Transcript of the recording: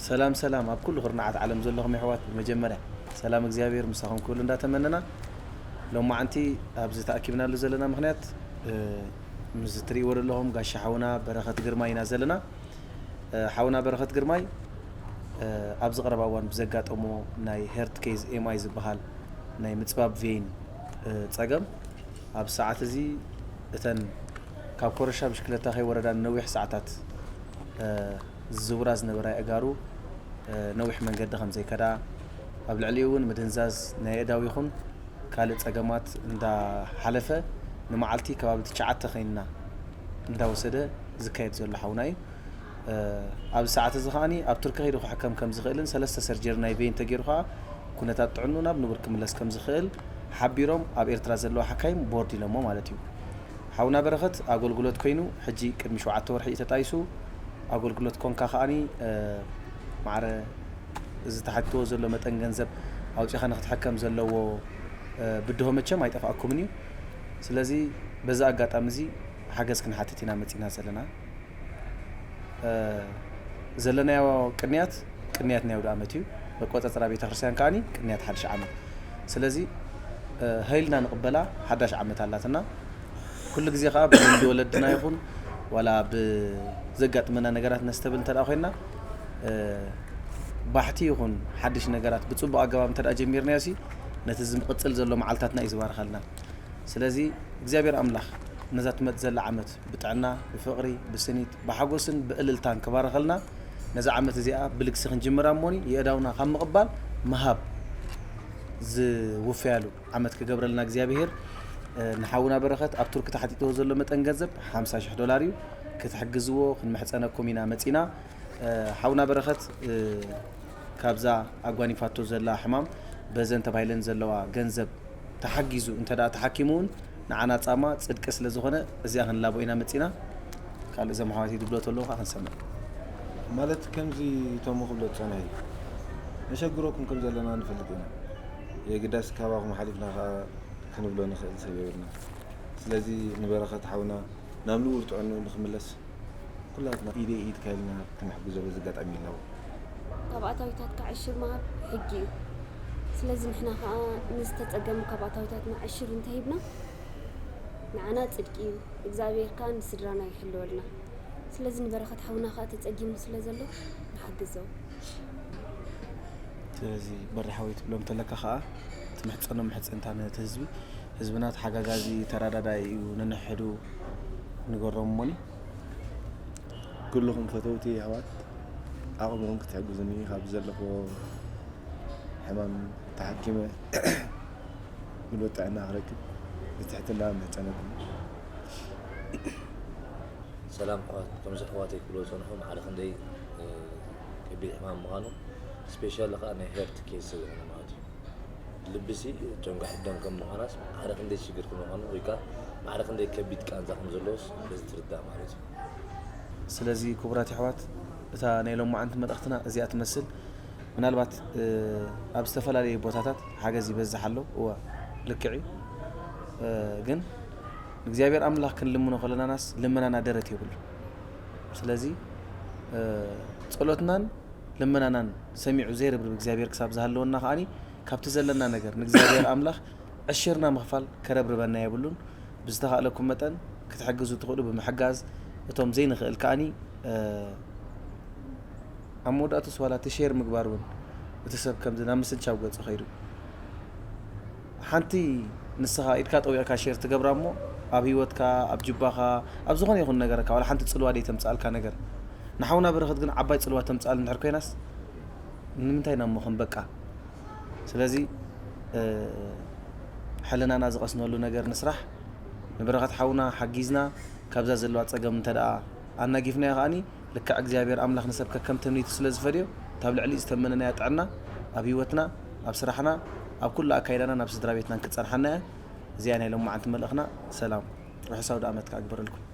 ሰላም ሰላም ኣብ ኩሉ ኩርናዓት ዓለም ዘለኹም የሕዋት፣ ብመጀመርያ ሰላም እግዚኣብሔር ምሳኹም ክህሉ እንዳተመነና፣ ሎማዓንቲ ኣብዚ ተኣኪብናሉ ዘለና ምኽንያት፣ እ፣ ምስ እትርእይዎ ዘለኹም ጋሻ ሓውና በረኸት ግርማይ ኢና ዘለና። እ፣ ሓውና በረኸት ግርማይ፣ እ፣ ኣብዚ ቀረባ እዋን ብዘጋጠሞ ናይ ሄርት ኬዝ ኤም ኣይ ዝበሃል ናይ ምጽባብ ቬይን፣ እ፣ ጸገም፣ ኣብ ሰዓት እዚ እተን ካብ ኮረሻ ብሽክለታ ከይወረዳ ንነዊሕ ሰዓታት፣ እ፣ ዝዝውራ ዝነበራ ኣእጋሩ፣ እ፣ ነዊሕ መንገዲ ከም ዘይከዳ፣ ኣብ ልዕሊኡ እውን ምድንዛዝ ናይ ኣእዳው ይኹን ካልእ ጸገማት እንዳሓለፈ ንመዓልቲ ከባቢ ትሽዓተ ኮይንና እንዳወሰደ ዝካየድ ዘሎ ሓውና እዩ። እ፣ ኣብዚ ሰዓት እዚ ከኣኒ ኣብ ቱርኪ ከይዱ ክሕከም ከም ዝኽእልን ሰለስተ ሰርጀሪ ናይ ቬይን ተገይሩ ከኣ ኩነታት ጥዕንኡ ናብ ንቡር ክምለስ ከም ዝኽእል ሓቢሮም ኣብ ኤርትራ ዘለዋ ሓካይም ቦርድ ኢሎሞ ማለት እዩ። ሓውና በረኸት ኣገልግሎት ኮይኑ ሕጂ ቅድሚ ሸውዓተ ወርሒ እዩ ተጣይሱ። ኣገልግሎት ኮንካ ከኣኒ፣ እ፣ ማዕረ እዚ ተሓትዎ ዘሎ መጠን ገንዘብ ኣውጺኻ ንክትሕከም ዘለዎ፣ እ፣ ብድሆ መቸም ኣይጠፍኣኩምን እዩ። ስለዚ በዚ ኣጋጣሚ እዚ ሓገዝ ክንሓትት ኢና መጺና ዘለና። እ፣ ዘለናዮ ቅንያት፣ ቅንያት ናይ ኣውደ ዓመት እዩ። መቆጻጸራ ቤተክርስትያን ከኣኒ ቅንያት ሓድሽ ዓመት። ስለዚ፣ እ፣ ሃይልና ንቕበላ ሓዳሽ ዓመት ኣላትና። ኩሉ ግዜ ከኣ ብልምዲ ወለድና ይኹን ዋላ ብዘጋጥመና ነገራት ነስተብል እንተ ደኣ ኮይንና፣ እ፣ ባሕቲ ይኹን ሓድሽ ነገራት ብጽቡቕ ኣገባብ እንተ ደኣ ጀሚርናዮ ሲ፣ ነቲ ዝቕጽል ዘሎ መዓልታትና እዩ ዝባርኸልና። ስለዚ እግዚኣብሔር ኣምላኽ ነዛ ትመጽእ ዘላ ዓመት ብጥዕና፣ ብፍቕሪ፣ ብስኒት፣ ብሓጎስን ብእልልታን ክባርኸልና፣ ነዛ ዓመት እዚኣ ብልግሲ ክንጅምራ እሞኒ የእዳውና ካብ ምቕባል ምሃብ ዝውፈያሉ ዓመት ክገብረልና እግዚኣብሔር፣ እ፣ ንሓውና በረኸት ኣብ ቱርኪ ተሓቲትዎ ዘሎ መጠን ገንዘብ ሓምሳ ሽሕ ዶላር እዩ። ክትሕግዝዎ ክንምሕጸነኩም ኢና መጺና። እ፣ ሓውና በረኸት፣ እ፣ ካብዛ ኣጓኒፋቶ ዘላ ሕማም በዘን ተባሂለን ዘለዋ ገንዘብ ተሓጊዙ እንተ ደኣ ተሓኪሙ እውን ንዓና ጻማ ጽድቂ ስለ ዝኾነ እዚኣ ክንላቦ ኢና መጺና። ካልእ ዘመሓዋት ድብሎ ተለዉ ከኣ ክንሰምዕ። ማለት ከምዚ ቶሞ ክብሎ ዝጸንሐ እዩ። ነሸግረኩም ከም ዘለና ንፈልጥ ኢና። የግዳስ ካባኹም ሓሊፍና ከኣ ክንብሎ ንኽእል ሰብ የብልና። ስለዚ ንበረኸት ሓውና ናብ ንቡር ጥዕንኡ ንኽምለስ ኩላትና ኢደይ ኢድካ ኢልና ክንሕግዞ በዚ ኣጋጣሚ ይላቦ። ካብ ኣታዊታትካ ዕሽር ምሃብ ሕጊ እዩ። ስለዚ ንሕና ከኣ ንዝተጸገሙ ካብ ኣታዊታትና ዕሽር እንተሂብና ንዓና ጽድቂ እዩ፣ እግዚኣብሔር ከኣ ንስድራና ይሕልወልና። ስለዚ ንበረኸት ሓውና ከኣ ተጸጊሙ ስለ ዘሎ ንሓግዞ። ስለዚ በሪ ሓወይ ትብሎም ተለካ ከኣ ትምሕጸኖ ምሕጽንታ ነቲ ህዝቢ፣ ህዝብና ተሓጋጋዚ ተረዳዳኢ እዩ፣ ነንሕዱ ንገሮም እሞኒ። ኩልኹም ፈተውቲ ኣሕዋት ዓቕምኹም ክትሕግዙኒ፣ ካብ ዘለኽዎ ሕማም ተሓኪመ ሙሉእ ጥዕና ክረክብ ብትሕትና እምሕጸነኩም። ሰላም ኣሕዋት፣ ከምዚ ኣሕዋተይ ክብሎ ዝጸንሑ ማዕረ ክንደይ፣ እ፣ ከቢድ ሕማም ምዃኑ፣ ስፔሻሊ ከኣ ናይ ሄርት ኬዝ ዝኾነ ማለት እዩ። ልብሲ ጨንጓሕ ደም ከም ምዃናስ ማዕረ ክንደይ ሽግር ከም ምዃኑ ወይ ከኣ ማዕረ ክንደይ ከቢድ ቃንዛ ከም ዘለዎስ በዚ ትርዳእ ማለት እዩ። ስለዚ ክቡራት ኣሕዋት፣ እታ ናይ ሎማዓንቲ መልእኽትና እዚኣ ትመስል። ምናልባት፣ እ፣ ኣብ ዝተፈላለዩ ቦታታት ሓገዝ ይበዝሕ ኣሎ። እወ፣ ልክዕ እዩ። እ፣ ግን እግዚኣብሔር ኣምላኽ ክንልምኖ ከለናናስ ልመናና ደረት የብሉ። ስለዚ፣ እ፣ ጸሎትናን ልመናናን ሰሚዑ ዘይርብርብ እግዚኣብሔር ክሳብ ዝሃለወና ከኣኒ ካብቲ ዘለና ነገር ንእግዚኣብሔር ኣምላኽ ዕሽርና ምኽፋል ከረብርበና የብሉን። ብዝተኻእለኩም መጠን ክትሕግዙ ትኽእሉ ብምሕጋዝ፣ እቶም ዘይንኽእል ከኣኒ፣ እ፣ ኣብ መወዳእቱስ ዋላ እቲ ሼር ምግባር እውን እቲ ሰብ ከምዚ ናብ ምስልቻው ገጹ ከይዱ። ሓንቲ ንስኻ ኢድካ ጠዊቕካ ሼር ትገብራ እሞ ኣብ ህይወትካ፣ ኣብ ጅባኻ፣ ኣብ ዝኾነ ይኹን ነገርካ ዋላ ሓንቲ ጽልዋ ደይ ተምጽኣልካ ነገር። ንሓውና በረኸት ግን ዓባይ ጽልዋ ተምጽኣል እንድሕር ኮይናስ ንምንታይ ኢና እሞ ክንበቃ? ስለዚ፣ እ፣ ሕልናና ዝቐስነሉ ነገር ንስራሕ። ንበረኸት ሓውና ሓጊዝና ካብዛ ዘለዋ ጸገም እንተ ደኣ ኣናጊፍናዮ ከኣኒ ልክዕ እግዚኣብሔር ኣምላኽ ንሰብ ከከም ትምኒቱ ስለ ዝፈድዮ፣ እታ ኣብ ልዕሊ ዝተመነናያ ጥዕና ኣብ ህይወትና፣ ኣብ ስራሕና፣ ኣብ ኩሉ ኣካይዳና ናብ ስድራ ቤትናን ክትጸንሓና እያ። እዚኣ ናይ ሎማዓንቲ መልእኽና። ሰላም፣ ርሑስ ኣውደ ኣመት ከኣ ግበረልኩም።